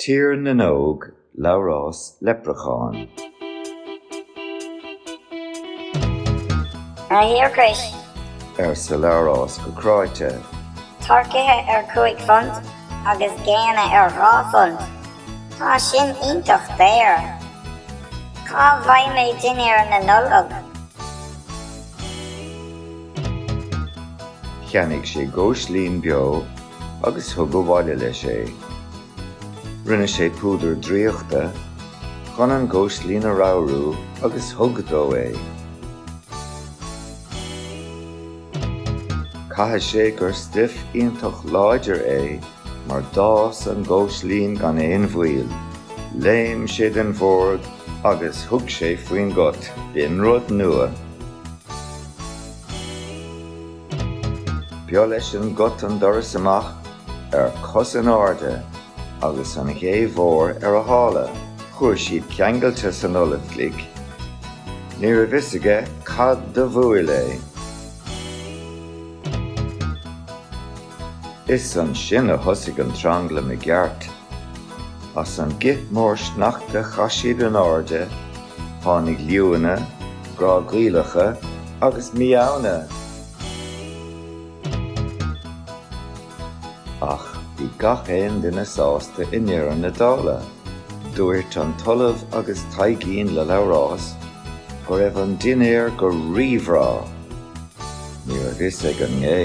Tír na nÓg, Labhrás Leipreachán. A thiarcais! arsa Labhrás go cráite. Turcaithe ar £5 agus géanna ar £2. Tá sin iontach daor. Cá bhfaighidh mé dinnéar na Nollag? Cheannaigh sé góislín beo agus thug abhaile leis é. Rinne sé púdar draíochta chun an góislín a ramhrú agus thug dó é. Caithfidh sé gur stuif iontach láidir é mar d'fhás an góislín gan aon mhoill. Léim sé den bhord agus thug sé faoin gcut. B'in rud nua. B'eo leis an gcut an doras amach ar cos in airde agus an ghé mhór ar a shála. Chuir siad ceangailte san Ollamh Glic. Ní raibh fhios aige cad do bhuail é. Is ansin a thosaigh an tranglam i gceart. As an gcith mór sneachta chaith siad in airde, tháinig liúnna, grágaoileacha agus miamhanna. Ach bhí gach aon duine sásta i ndeireadh na dála. Dúirt an tOllamh agus Taidhgín le Labhrás go raibh an dinnéar go ríbhreá. Ní raibh fhios ag an ngé.